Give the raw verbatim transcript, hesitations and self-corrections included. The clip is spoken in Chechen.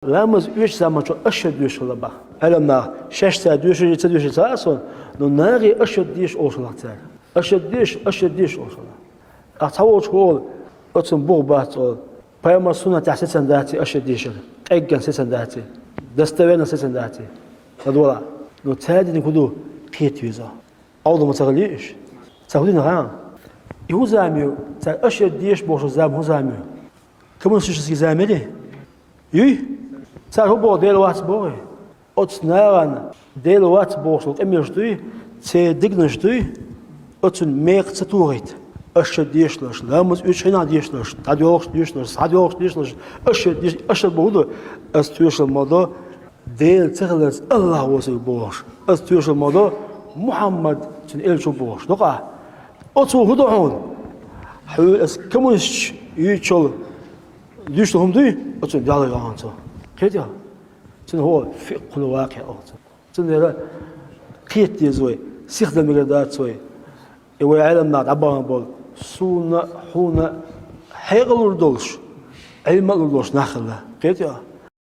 Ламаз оьшучу заманчохь ашхӀад доьшуш хилла боху. Ӏеламнаха шаьш цара доьшуш, ца доьшуш ца а сона, но нахе ашхӀад деша олуш хилла цара. АшхӀад деша, ашхӀад деша олуш хилла. Ахьа цхьаволчу хӀора, оцунна бух бац олу. Пайхамар суннатехь сецна дац и ашхӀад дешар, къеггина сецна дац и, достоверно сецна дац и. ЛадогӀалахь. Но цара динарг хӀун ду? Кхета веза. Ӏовдал ма ца хилий уьш? Цара хӀун дина хаьа? И хӀун зама ю? Цара ашхӀад деша бохуш зама хӀун зама ю? Коммунистический зама ю? Юй? Цара хӀун боху, Дела вац бохий? Оцу нахана Дела вац бохуш долу къамелаш дуй, церан дегнаш дуй, оцунна мекха ца тухийта. АшхӀад дешалаш, ламаз оьшучу хенахь дешалаш, дӀадоьлхуш дешалаш, схьадоьлхуш дешалаш, ашхӀад деш-, ашхӀад боху хӀун ду? Ас тоьшалла ма до, Дела ца хиларца АллахӀ воцург бохуш. Ас тоьшалла ма до, Мухьаммад цуьнан элча ву бохуш. Дукъа? Оцо хӀун до хьуна? Хьуьлла ас коммунисташ юьйцуш йолу дуьйцуш хӀума дуй? Оцунна дуьхьал ваьлла хьуна цо. Кхетий хьо? Цуьнан хӀора фикъхӀул вакъиъ олу цунах. Цундела кхета деза вай, сихдала мегар дац вай. И вай Ӏеламнаха дӀабахана болу, суна, хьуна хьекъал лур долуш, Ӏилма а лур долуш нах хилла. Кхетий хьо?